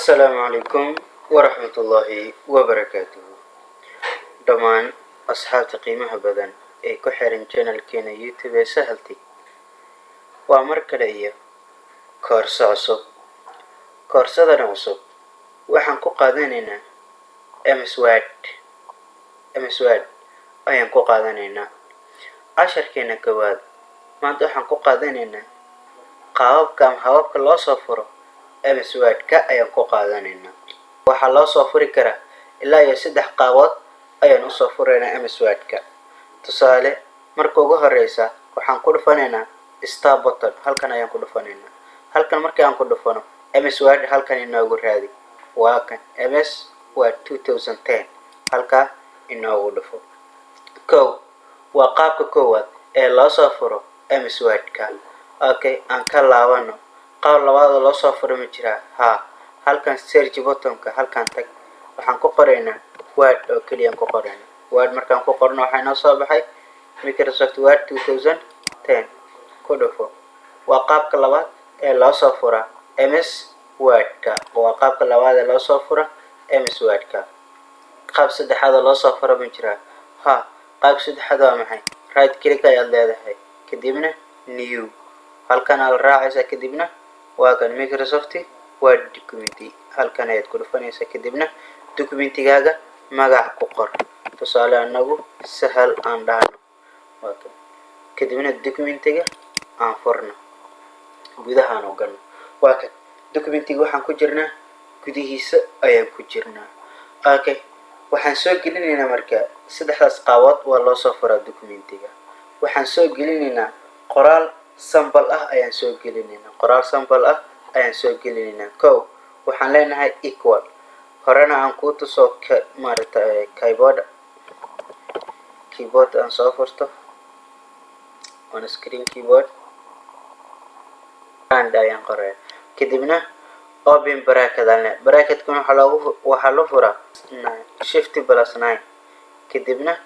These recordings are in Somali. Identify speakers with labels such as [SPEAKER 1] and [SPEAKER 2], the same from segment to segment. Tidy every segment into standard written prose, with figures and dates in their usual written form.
[SPEAKER 1] Asalaamu calaykum waraxmatullaahi wabarakaatuhu. Dhammaan asxaabta qiimaha badan ee ku xiran channelkeena YouTube ee Sahaltig, waa mar kale iyo koorso cusub. Koorsadan cusub waxaan ku qaadanaynaa MS Word. MS Word ayaan ku qaadanaynaa. Casharkeena koowaad maanta waxaan ku qaadanaynaa qaababka ama hababka loo soo furo MS Word-ka ayaan ku qaadanaynaa. Waxaa loo soo furi karaa ilaa iyo saddex qaabood ayaan usoo furaynaa MS Word-ka. Tusaale, marka ugu horeysa waxaan ku dhufanaynaa start button. Halkan ayaan ku dhufanaynaa. Halkan markii aan ku dhufano, MS Word halkan inoogu raadi. Waa kan MS Word 2010. Halkaa inoogu dhufo. Kow, waa qaabka koowaad ee loo soo furo MS Word-ka. Okay, aan ka laabano. Qaab labaad oo loo soo furo ma jiraa? Haa. Halkan search buttonka halkan tag. Waxaan ku qoraynaa Word oo keliyaan ku qoraynaa. Word markaan ku qorno, waxaa inoo soo baxay Microsoft Word 2010. Ku dhufo. Waa qaabka labaad ee loo soo furaa MS Word-ka. Waa qaabka labaad ee loo soo fura MS Word-ka. Qaab saddexaad oo loo soo furo ma jiraa? Ha. Qaabka saddexaad waa maxay? Right click ayaad leedahay, kadibna new halkan aad raacaysaa, kadibna waa kan Microsoft Word document. Halkan ayaad ku dhufanaysaa, kadibna documentigaaga magac ku qor. Tusaale, anagu Sahal aan dhahno. Waa kan. Kadibna documentiga aan furno, gudahaan u galno. Waa kan documentiga. Waxaan ku jirnaa gudihiisa ayaan ku jirnaa. Okay, waxaan soo gelinaynaa marka saddexdaas qaabood waa loo soo furaa documentiga. Waxaan soo gelinaynaa qoraal sample ah ayaan soo gelinaynaa. Qoraal sample ah ayaan soo gelinaynaa. Kow, waxaan leenahay equal. Horena aan kuu tuso ka maaragta keyboard. Keyboard aan soo furto, on screen keyboard and ayaan qoraya, kadibna open bracket aan leeyahay. Bracketkuna waxaa loo furaa shift plus nine, kadibna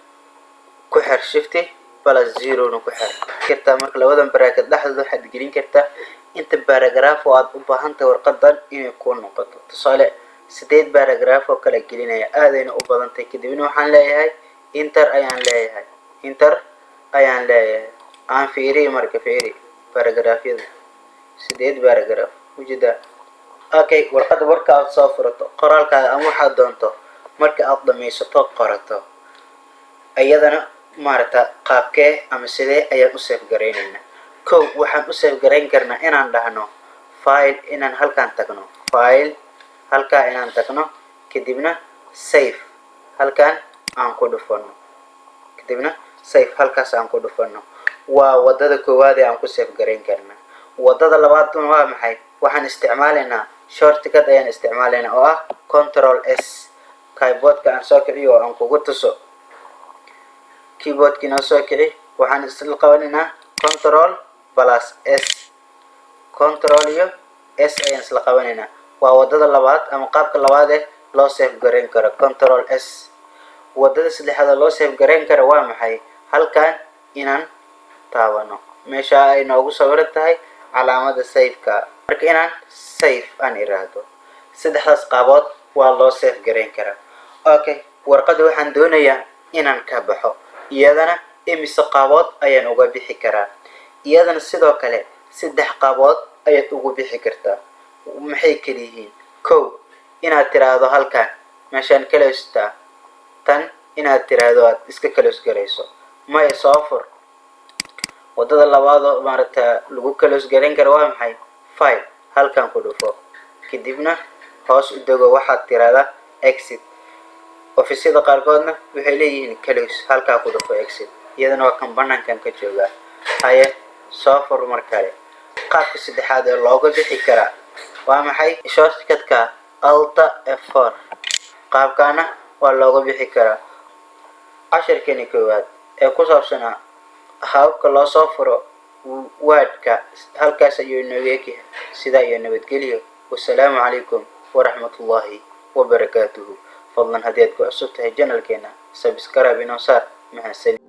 [SPEAKER 1] ku xir shift plus zero na ku xir kartaa. Marka labadan bracket dhexdooda waxaad gelin kartaa inta paragraph oo aad u baahan tahay warqadan inay kuu noqoto. Tusaale, sideed paragraph oo kala gelinaya, aadayna u badan tahay. Kadibna waxaan leeyahay enter ayaan leeyahay. Enter ayaan leeyahay. Aan fiiriy marka, fiiri paragraphyada, sideed paragraph ujeedaa. Okay, warqadda marka aad soo furato, qoraalkaaga ama waxaad doonto marka aad dhamaysato qorato, iyadana maaragta qaabkee ama sidee ayaan u save garaynaynaa? Kow, waxaan u save garayn karnaa inaan dhahno file, inaan halkaan tagno, file halkaa inaan tagno, kadibna save halkaan aan ku dhufano, kadibna save halkaas aan ku dhufano. Waa wadada koowaad ee aan ku save garayn karnaa. Wadada labaadna waa maxay? Waxaan isticmaalaynaa shortcut ayaan isticmaalaynaa oo ah Control S. Keyboardka aan soo kiciyo oo aan kugu tuso. Keyboardkii noo soo kici. Waxaan isla qabanaynaa Control plus S. Control iyo S ayaan isla qabanaynaa. Waa wadada labaad ama qaabka labaad ee loo save garayn karo, Control S. Wadada saddexaad oo loo save garayn karo waa maxay? Halkan inaan taabano, meesha ay noogu sawiran tahay calaamada save-ka. Marka inaan save aan iraahdo. Saddexdaas qaabood waa loo save garayn karaa. Okay, warqadda waxaan doonayaa inaan ka baxo. Iyadana imise qaabood ayaan uga bixi karaa? Iyadana sidoo kale saddex qaabood ayaad ugu bixi kartaa. Maxay kala yihiin? Kow, inaad tiraahdo halkan meeshaan close-taa tan, inaad tiraahdo aad iska close garayso. Maya, soo fur. Wadada labaadoo maaragta lagu close garayn karo waa maxay? File halkan ku dhufo, kadibna hoos u dego, waxaad tiraahdaa exit. Ofisyada qaarkoodna waxay leeyihiin close, halkaa ku dhufo, exit. Iyadana waa kan banaankan ka joogaa. Haye, soo fur mar kale. Qaabka saddexaad ee looga bixi karaa waa maxay? Shortcutka Alt F4. Qaabkaana waa looga bixi karaa. Casharkeeni koowaad ee ku saabsanaa hababka loo soo furo Wordka halkaas ayuu inooga egyahay. Sidaa iyo nabadgelyo. Wasalaamu calaykum waraxmatullaahi wabarakaatuhu. Fadlan, haddii aad ku cusub tahay channelkeena, subscribe inoo saar. Mahadsanid.